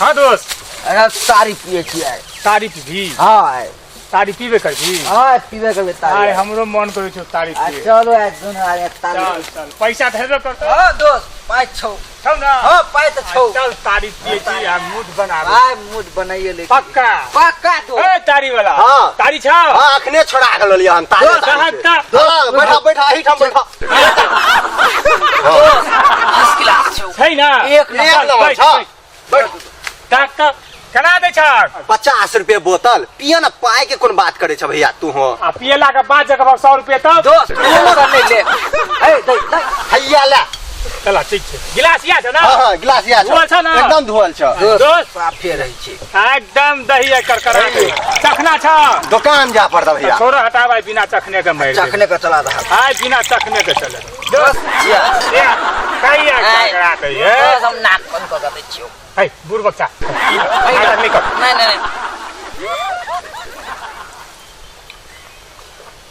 हाँ दोस्त। अरे तारी पिए छियै। तारी पीबी? हाँ आइ। तारी पीबे करबी? हाँ, पीबे करबै तारी। आइ हमरो मन करै छौ तारी आ पिए। चलो आइ दुनू आदमी तारी। चल चल, पैसा तऽ हेबे करतौ। हाँ दोस्त, पाइ छौ। छौ ना? हाँ, पाइ तऽ छौ। चल तारी पिए छी आ मूड बनाबै। आइ मूड बनाइए ले। पक्का? पक्का दोस्त। ए तारी वाला। हाँ। तारी छौ? हाँ, अखने छोड़ा के ललियै हन तारी। दोस्त, तारी हाँ, छै। हाँ, बैठा बैठा, एहिठाम बैठा। फर्स्ट क्लास छौ। छै ना? एक एक नंबर बैठ, छौ। बैठ। बैठ। ताक ताक केना दै छह? 50 रुपये बोतल पिय ना, पाई के कोन बात करे छ भैया तू? हो आ पियला के बाद जगह 100 रुपये तब दोस्त तू नहीं ले। ए दे दे। हैया ले। चला ठीक छै। गिलास या छै ना? हाँ हाँ, गिलास या धुअल छौ ना? एकदम धुअल छ। दोस्त साफे रहै छै। एकदम दही है करकरा के। चखना छ? दुकान जा पड़ता भैया। छोड़ हटाबै, बिना चखने के मारि देबै। चखने के चला दहा। आइ बिना चखने के चले। दोस्त छिया। या कहिया करकरा के ये। दोस्त हम नाक बंद कऽ के दै छियौ। है बुढ़ बच्चा, नाटक नहीं कर। नहीं नहीं नहीं।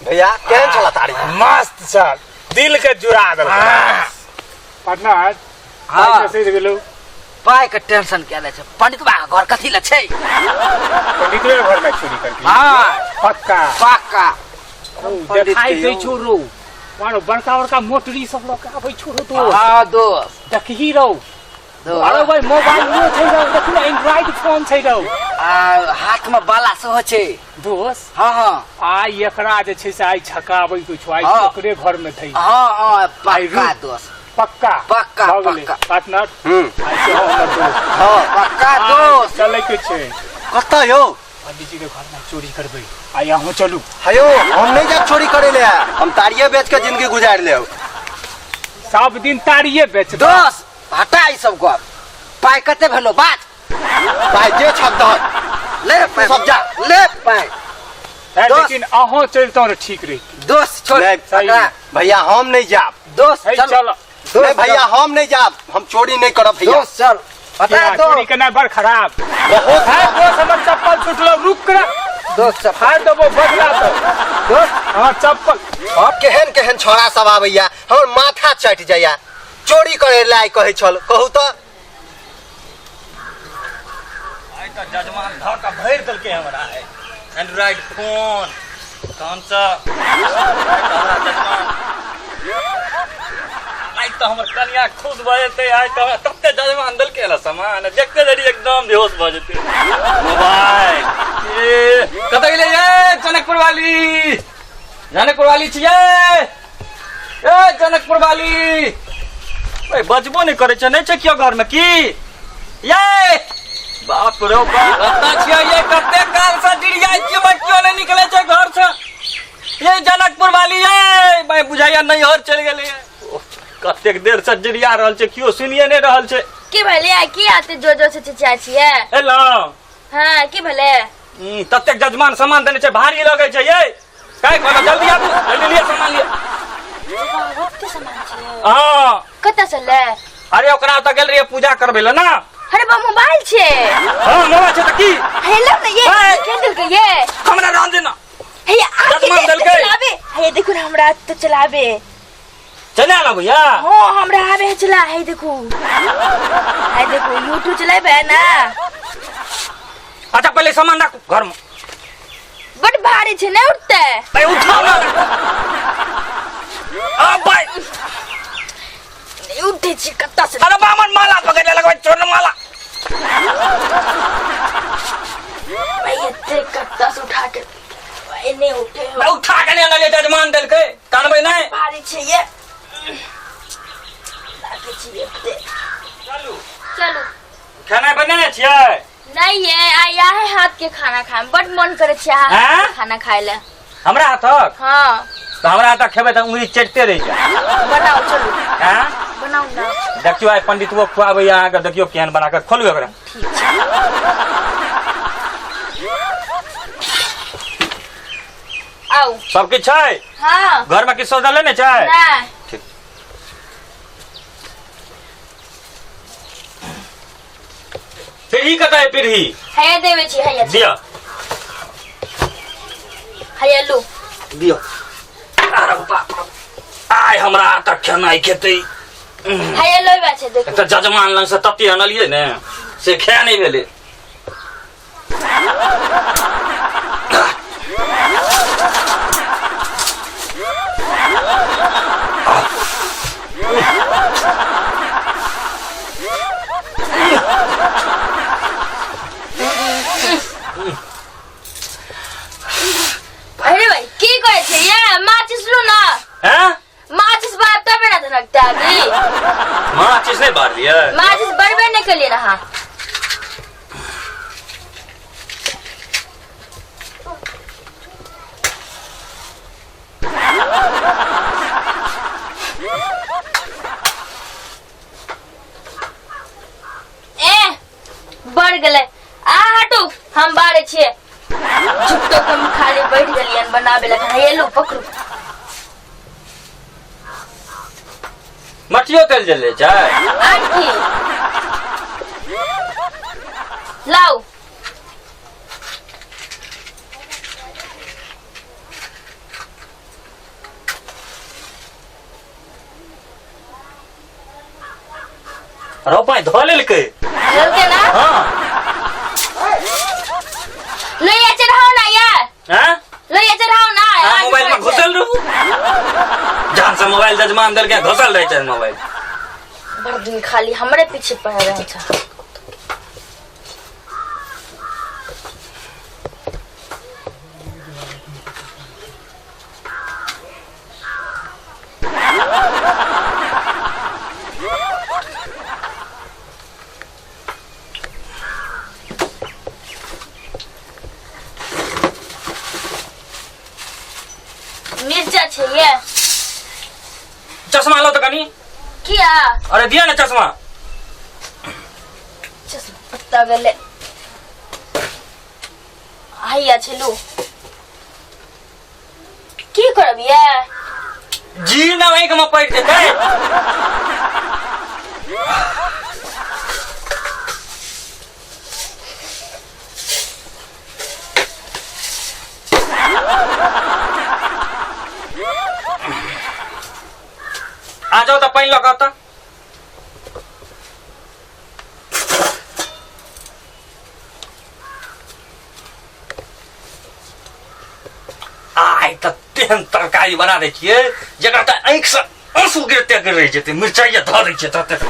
भैया केहन छला तारी? मस्त छल, दिल के जुड़ा देलक। पटना हाँ। सही गेलौ। पाइ के टेंशन क्या लै छै? पंडित बा घर कथी ले छै? पंडितवे घर में चोरी करके। हाँ। पक्का? पक्का। देखाई दै छौ रौ, मानो बड़का बड़का मोटरी सब लऽ के आबै छौ रौ दोस्त। हाँ दोस्त। देखही रौ। दोस्त। अरे भाई मोबाइल लो छै रौ, देखू ने एंड्रॉइड फोन छै रौ। आ हाथ में बाला सेहो छै। दोस्त। हाँ हाँ। आइ एकरा जे छै से आइ छकाबै के छौ, आइ हाँ। ओकरे घर में धई। हाँ हाँ, पक्का रुक। दोस्त। पक्का? पक्का, भऽ गेलै। पक्का। पार्टनर। हम्म। आइ सेहो हमर दोस्त। हाँ। पक्का आइ दोस्त। चलै के छै। कतऽ यौ? पंडित जी के घर में चोरी करबै, आइ अहूँ चलू। हयो, हम नहीं जाब चोरी करे ले, हम तारिये बेच के जिंदगी गुजार लेब। सब दिन तारिये बेच। दोस्त हटा ई सब गप, पाइ कते भेलो बात? पाइ जे छक दहक। ले पाइ। सब जा। ले पाइ। है, दोस्त। लेकिन अहूँ चलतौ रह ठीक रही। दोस्त छोड़ नहीं, सही। एकरा। भैया हम नहीं जाब। दोस्त है, चल। चल। नहीं भैया हम नहीं जाब, हम चोरी नहीं करब भैया। दोस्त चल। पता किया, है चोरी दोस्त। केनाइ बड़ खराब। बहुत। है दोस्त, हमर चप्पल छुटलो, रुक कर। दोस्त चप्पल। फाड़ देबो बदला तो। दोस्त। हाँ चप्पल। केहन केहन छोड़ा सब आबैया, हमर माथा चटि जाइया। चोरी करे लाय कहै छल, कहू तऽ। आइ तऽ जजमान धऽ कऽ भरि देलकै हमरा एंड्रॉइड फोन तहनसँ। आइ तऽ हमरा जजमान, आइ तऽ हमर कनिया खुश भऽ जेतै। आइ तऽ हमरा तते जजमान देलकै ने सामान, देखते देरी एकदम बेहोश भऽ जेतै। मोबाइल ए कतऽ गेलै? ये जनकपुर वाली, जनकपुर वाली छियै? ए जनकपुर वाली, ए बजबो नहि करै छै, नहि छै केओ घरमे की? ये बाप रो बाप, कतऽ छियै ये? कते काल से डिरियाइ छियै भाई, केओ नहि निकलै छै घर से। ये जनकपुर वाली, ये भाई बुझाइया नैहर चलि गेलै। कतेक देर से डिरिया रहल छै, केओ सुनिए नहि रहल छै। की भेलै? की आते जो जो से चिचिया छियै? एलहुँ। हाँ, की भेलै? ततेक जजमान सामान देने छै, भारी लगै छै। ये काय कहलौ, जल्दी आबू, जल्दी लिअ सामान लिअ। ओते सामान छै? हाँ। कतऽ से ले? अरे ओकरा ओतऽ गेल रहियै पूजा करबै लए ना। अरे बा, मोबाइल छै। हाँ मोबाइल छै तऽ की? हेलो ने ये। हे। के देलकै ये? हमरा रहन दे ना। हे आ के जजमान देख, देलकै। चलाबे। हे देखू ने, हमरा तो चलाबे। चले आला भैया। हाँ हमरा आबे है चला। हे देखू, हे देखू, यूट्यूब चलाबे ना। अच्छा पहले सामान राखू घर में। बड भारी छै, नहीं उठते। भाई उठाओ ना। आ भाई नहीं उठे छी कत्ता से। अरे बामन माला पकड़ ले, लगबै छोड़ माला। भाई एते कत्ता से उठा के भाई नहीं उठे हो। उठा के नहीं आनलियै, जजमान देलकै, कानबै नहि। भारी छै ये, लागे छी एते। चलू चलू। खेनाइ बनेने छियै? नहीं ये आइ आहे हाथ के खाना खाए बड मन करे छै अहाँ हाथ के हैं? खाना खाए ले। हमरा हाथक? हाँ। तऽ हमरा हाथक खेबै तऽ उंगली चटते रहि जायत। बनाउ चलू। हैं? बनाउ ना। देखियौ आइ पंडितबो खुआबैया अहाँके, देखियौ केहन बना कऽ। खोलू एकरा। ठीक छै। आउ। सब किछु छै? हाँ। घर में किछु सौदा लेने छै? नहीं। ठीक। पीढ़ी कतऽ है पीढ़ी? हैया देवे छी, हैया। दिअ। हैया लू। दियौ। अरे बाप रे, आइ हमरा हाथक खेनाइ खेतै। हैया लोइबा छै देखू। तऽ जजमान लग से तते अनलियै ने से खाए नहि भेलै। अरे भाई की कहै छै ये माचिस लू ना। हैं? माचिस बार तबे ना धनकता अभी। माचिस नहि बारलियै? माचिस बरबे नहि केलियै अहाँ। ए बढ़ गेलै, आ हटू, हम बारे छियै। झुट्टो कम खाली बैठ गेलियन बनाबे लए। हे लो पकड़ू। मटियो तेल जले छै। आर की लाउ। रौ पाइ धो लेलकै। लेलकै ना? हाँ। लोहिया चढ़ाओ ना यार। हैं? लोहिया चढ़ाओ ना। हाँ, मोबाइल में घुसल रहू, जान से मोबाइल जजमान देलकै, घुसल रहै छै मोबाइल। भर दिन खाली हमरे पीछे पड़ रहे छै। मिर्चा छै ये। चश्मा लो तो कनी। किया? अरे दिया ना चश्मा। चश्मा पत्ता गेलै। हैया छै लू। की करब ये? जी ना वहीं के में पड़ जेतै। आ जाओ तो पानी लगाओ तो। आइ तऽ तेहन तरकारी बना दै छियै जकरा तऽ आँखिसँ आँसू गिरते गिर रहि जेतै। मिरचाइए धऽ दै छियै ततेक।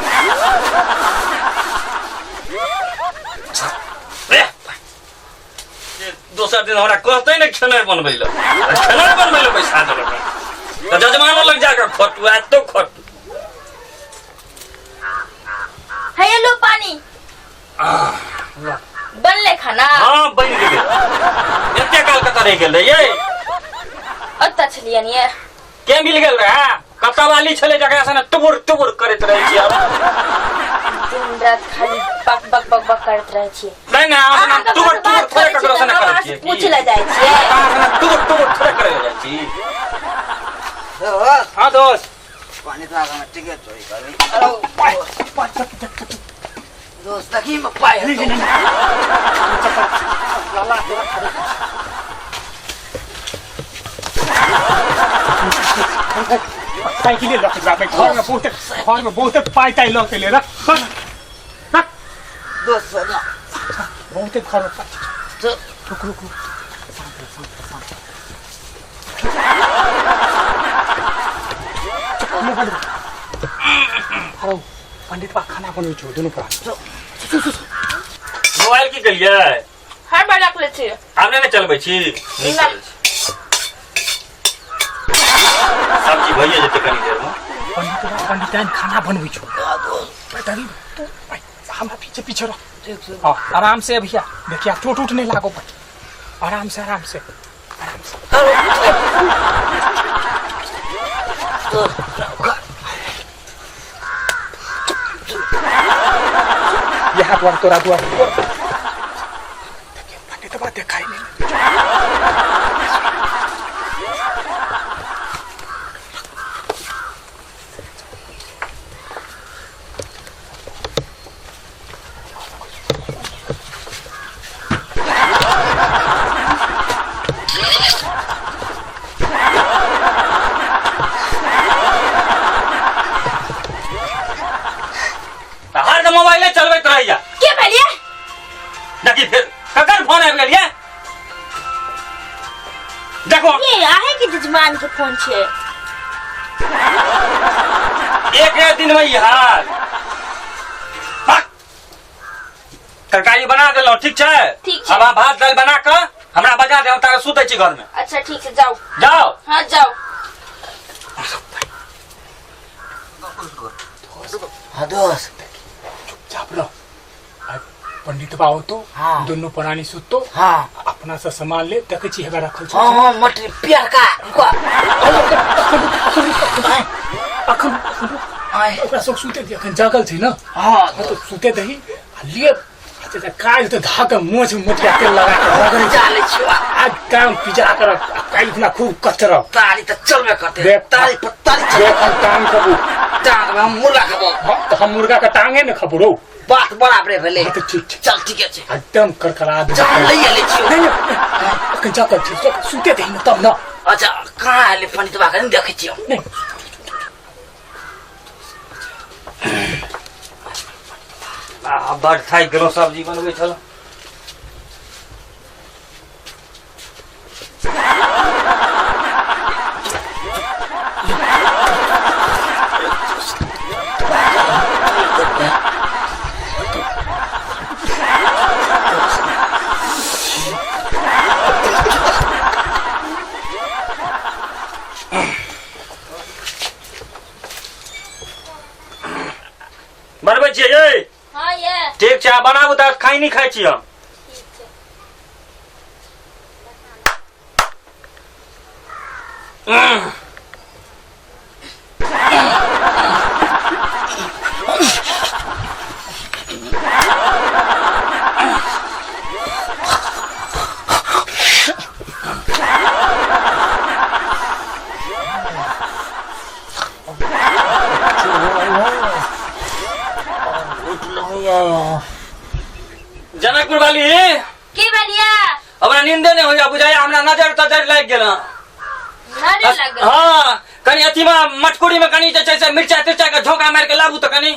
दोसर दिन हमरा कहतै ने खेनाइ बनबै लए, खेनाइ बनबै लए पैसा देलक तऽ जजमानो लग जाकऽ खटू, एतो खटू। हे लो पानी। बनले खाना? हाँ बनि गेलै। एते काल कतऽ रहि गेल रहियै? ओतऽ छलियनि ये। के मिल गेल रहे? कतऽ वाली छलै जकरा से टुबुर टुबुर करैत रहै छियै? दिन रात खाली बक बक बक बक करैत रहै छियै। नहि नहि, अहाँ अहाँ टुबुर ककरो टुबुर बात थोड़े करै छी ककरो तऽ से हम करै अहाँ छियै से पूछ लए जाइ छियै। अहाँ टुबुर टुबुर थोड़े करै लए जाइ छी। दोस्त। हाँ दोस्त। पानी तो आगा में टिकट चोरी कर ली। दोस्त देखी में पाई है। साइकिले लऽ के जाबै, घर में बहुते, घर में बहुते पाइ ताइ लऽ के ले। रख रख रख। दोस्त ना। बहुते घर में पाइ। चल। रुक रुक रुक, शांत रह, शांत रह, शांत रह। मोबाइल। अरे पंडित बा खाना बनबै छौ दुनू प्राणी। मोबाइल की केलियै? हर बार रख ले छियै। आब नहि ने चलबै छी? नहि चलबै छी। सब्जी भइए जेतै कनी देरमे। पंडित बा पंडिताइन खाना बनबै छौ। तू भाई, हमरा पीछे पीछे रह। हाँ आराम से भैया, देखिया चोट उट नहीं लागो पर। आराम से आराम से आराम से। यहाँ द्वार तोरा द्वार। देखिए पंडित बा देखाई नहीं। हरदम मोबाइले चलबैत रहैया। के भेलियै? देखी फेर ककर फोन आबि गेल ये देखो ये आहे के जजमान के फोन छे एक एक दिन में ई हाल भाग। तरकारी बना देलहुँ ठीक छै ठीक छै। अब अहाँ भात दालि बना कऽ हमरा बजा दे हम तारा सुतै छी घरमे अच्छा ठीक छै जाओ जाओ हाँ जाओ हाँ दोस्त चुपचाप रहो आ पंडित बा होतो हाँ। दुनू प्राणी सुतो हाँ अपना से सामान ले देखै छी हेबा रखल छै हाँ हाँ मटर पियरका रुको अखन आय ओकरा सब सुते दे अखन जागल छै ना हाँ हाँ तो सुते दही आ लिए अच्छा अच्छा काल्हि तऽ धा के मोछ मोटिया तेल लगा के रगड़ै छै। चाले छियो आ काम पिजा कर काल्हि खुना खूब कचरब तारी तऽ चलबे करते देख। तारी पर तारी चलबे देख हम टांग खबू टांग में हम मुर्गा खबो हाँ, तऽ हम मुर्गा के टांगे ने खबू रौ बात बराबरे भेलै हाँ तऽ ठीक छै चल ठीके छै एकदम करकरा दे चल लैए लै छियो नहीं नहीं अखन जागल छै जागल, सुते दही ने तब ना अच्छा कहाँ एलै पंडितबा के नहि देखै छियो नहीं आ बड़ थाकि गेलहुँ सब्जी बनबै छलहुँ बनबै छियै यै हाँ ये ठीक छै अहाँ बनाबू तऽ खाइ नहि खाइ छी हम ठीक छै जनकपुर वाली की भेलिया हमरा नींदे नहि होइया बुझाइया हमरा नजर तजर लागि गेल हँ। नजर लागल हँ कनि अथी मे मटकुरी मे कनि जे छै से मिरचाइ तिरचाइ के झोंका मारि के लाबू तऽ कनि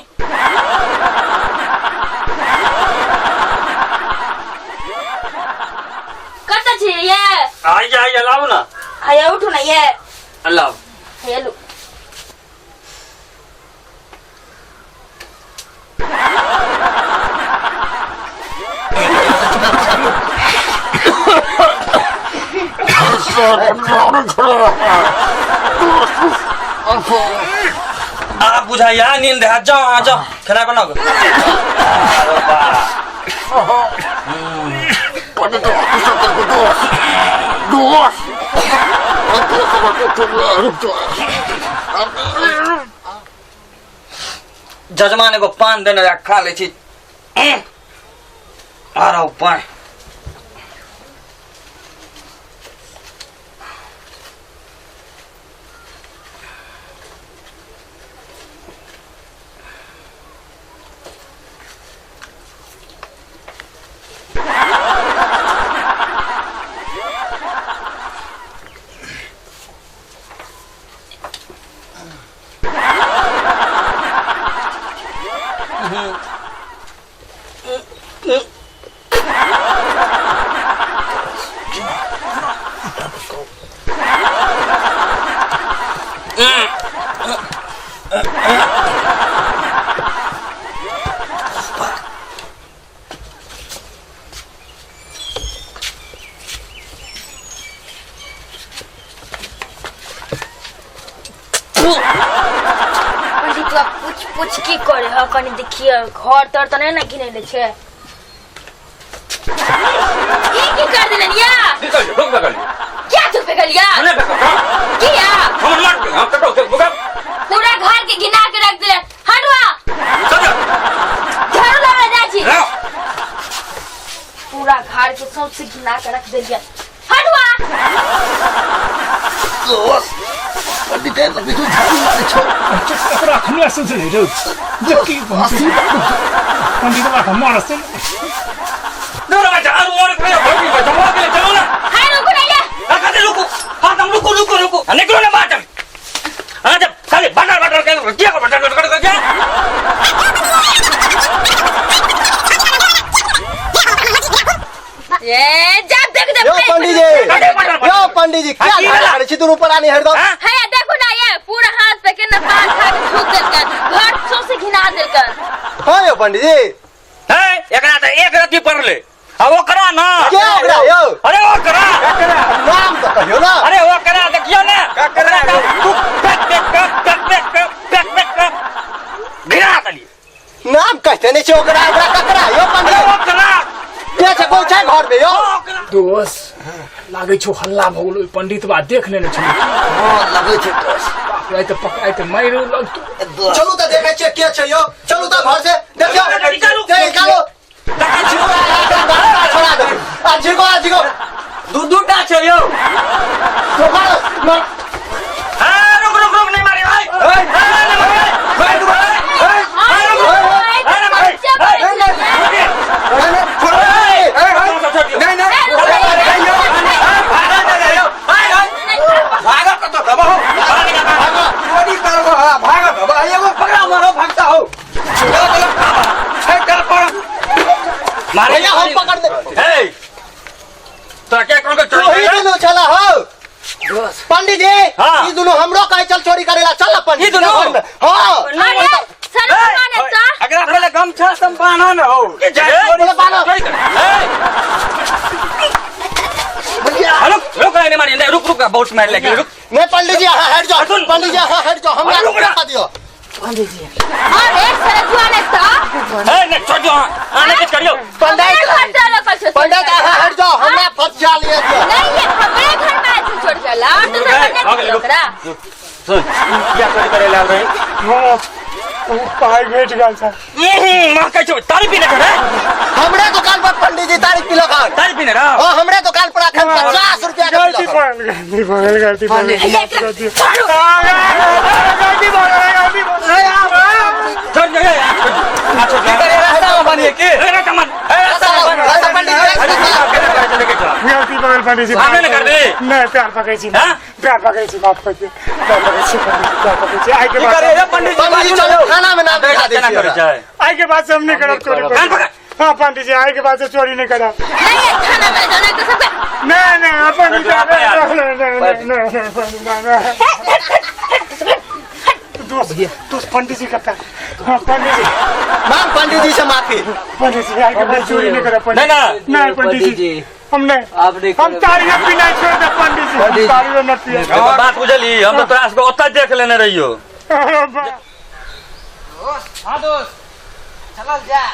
कतऽ छी ये आइया आइया लाबू ने हैया उठू ने ये लाबू हैया लू आब बुझाइया नींद है जाओ आ जाओ खेनाइ बनाओ अरे बा जजमान एगो पान देने रहे खा लै छी आरो पान पंडित बाबा पूछ पूछ की करे ह कनी देखिए घर तर त नहीं ना घिनेले छे ई की कर देलन या निकल जो रुक बगल क्या चुप गेलिया हमने बगल किया हमर मार हम कटो के बुका पूरा घर के घिना के रख देलन हटवा सजा झाड़ू लगा जा छी लाओ पूरा घर के सबसे घिना के रख देलिया हटवा ओकरा अखने सुधरे रौ जे की पंडित बाबा के मारस ना बच्चा और और कोई भौजी बच्चा हो गेलै चलो ना हाय रुको ना या कते रुको हाँ तुम रुको रुको रुको आ, निकलो ना बाहर हाँ जब खाली बटर बटर के क्या बटर बटर कर क्या ए जा देख दे यो पंडित जी, यो पंडित जी, क्या की झगड़ा भेला? करै छी दुनू प्राणी हरदम? हाँ? है देखो ना ये पूरा हाथ पे के ना पान खा के थूक देलकन, घर सौंसे घिना देलकन। हाँ यो पंडित जी। है एकरा तऽ एक रत्ती पड़लै आ ओकरा ना। के ओकरा यौ? अरे ओकरा नाम तऽ कहियौ ना। अरे ओकरा देखियौ ने, ओकरा तऽ pack pack pack pack pack pack pack pack pack गिरा देलियै। नाम कहते नहीं छै ओकरा, ओकरा ककरा यौ पंडित? अरे ओकरा के छै, कोइ छै घर में यौ? ओकरा दोस लागै छौ हल्ला भऽ गेलो, पंडितबा देख लेने छौ। हँ लगै छै दोस्त। बाप रे, आइ तऽ पकड़ाइ तऽ मारि लगतौ। चलू तऽ देखै छियै के छै यौ, चलू तऽ घर से देखियौ। निकालू। निकालू। छोड़ा दे आ झिगो, आ झिगो। दू दू टा छै यौ। मारो मारो। ए, रुक रुक रुक, नहीं मारी भाई। ए, नहीं मारी भाई। भाई, रुक। ए, नहीं मारी। नहीं नहीं भागत कतऽ देबहो? चोरी करबो, हाँ, भागत देबो। एगो पकड़ा मारो, भगता हो। चलो, चलो, छै कर पर। मारे भैया हम पकड़ दे। ए, तोरा के कोन के चोरी तोही करे? दुनू छला हो पंडित जी। हाँ। ई दुनू हमरो कहे चल चोरी करेला, चल ना पंडित ई दुनू? घर में। हाँ। अरे शर्म माने तो। एकरा पहिले गमछा से बान्ह न हो। ए, बोलो, बान्ह। ए, रुक रुक, नहीं मारी, नहीं, रुक रुक, बहुत मार लगी, रुक। नहीं पंडित जी, हाँ हट जाओ सुन। पंडित जी, हाँ हट जाओ, हमरा रुक ना। धोखा दियो। अरे सरजुआ ने तो। ए, नहीं छोड़ दो, हाँ नहीं कुछ करियो। पंडित हमरे घर चलो कल पंडित हाँ हट जाओ, हमरा फंसा लिया दियो। नहीं ये हमरे घर में ऐसे छोड़ चला और तो रुक, सब रुक, ओकरा। सुन, क्या चोरी करे ला रही? पाइ भेट गेल सर। मां कहै छौ तारी पीने के रे? हमरे दुकान पर पंडित जी तारीख पिलक हन। तारी पीने रहा। हाँ हमरे दुकान पर अखन 50 रुपया के गलती पिलक हन। भऽ गेल, गलती भऽ गेल, गलती भऽ गेल, गलती गलती भऽ गेल, गलती भऽ गेल। छोड़ दे, आ छोड़ दे। रास्ता में बनिए के? ए, रास्ता में। ए, रास्ता में। रास्ता पंडित जी, रास्ता। गलती भऽ गेल पंडित जी। आगे ने कर दे। नहीं प्यार पकड़ै छी, हाँ? प्यार पकड़ै छी, माफ कर दियौ, प्यार पकड़ै छी पंडित जी, प्यार पकड़ै छी। आइ के की बाद करे रे पंडित जी? पंडित जी चलो थाना में नाम लिखा दे केना छियै करै ओकरा। छै? आइ के बाद से हम नहीं करब चोरी। कान पकड़। हाँ पंडित जी, आइ के बाद से चोरी नहीं करब। नहीं ये थाना में जाना तो सब। नहीं नहीं पंडित जी, नहीं नहीं नहीं नहीं पंडित जी, नहीं। दोस्त दोस्त पंडित जी का प्यार। हाँ पंडित जी, मांग पंडित जी से माफी। पंडित जी आइ के बाद चोरी नहीं करब नहीं पंडित ना। नहीं पंडित जी, हम नहीं, आप नहीं हम करब। तारी पीना छोड़ दे पंडित जी, हम तारी न पिए। एगो बात बुझली, हम तो तोरा सबके ओतऽ देख लेने रहियो। हाँ दोस्त चलल जा।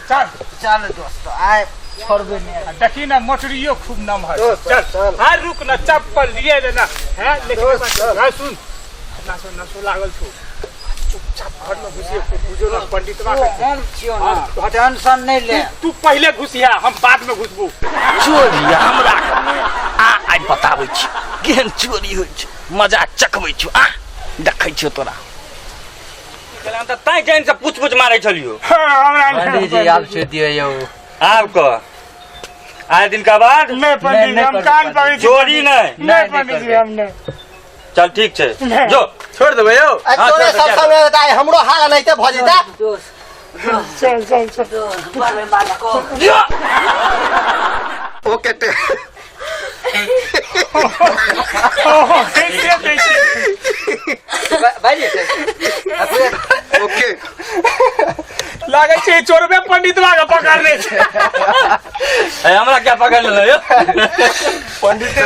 चल चल दोस्त, आइ छोड़बे नहीं। देखी ना मोटरियो खूब नमहर। चल हाँ रुक ना, चप्पल लिए लेना है लेकिन हाँ सुन, नसो नसो लागल छौ, चुपचाप घर में घुसिए, बुझो ना पंडितवा के। हम छियो ना, टेंशन नहीं ले। तू पहले घुसिया, हम बाद में घुसबू। चोरी हमरा आ आइ बताबै छी केहन चोरी होइ छै, मजा चखबै छी, आ देखै छियौ तोरा। हम तऽ तैं जानि से पूछ पूछ मारै छलियौ। हमरा पंडित जी आब छोड़ दियो यौ। आब कह, आइ दिन का बाद नहीं पंडित जी, हम कान पकड़ै छी। चोरी नहीं। नहीं पंडित जी, हम नहीं। चल ठीक छै, जो छोड़ देबै यौ। आ तोरे सब संगे तऽ हमरो हाल एनाहिते भऽ जेतै। दोस्त चल चल चल दोस्त बड़ मार को। जो ओके ओहो, कैसे कैसे भाई ओके लागै छै चोरबे पंडितवा के पकड़ने छै। ए, हमरा क्या पकड़ लेलो यौ? पंडित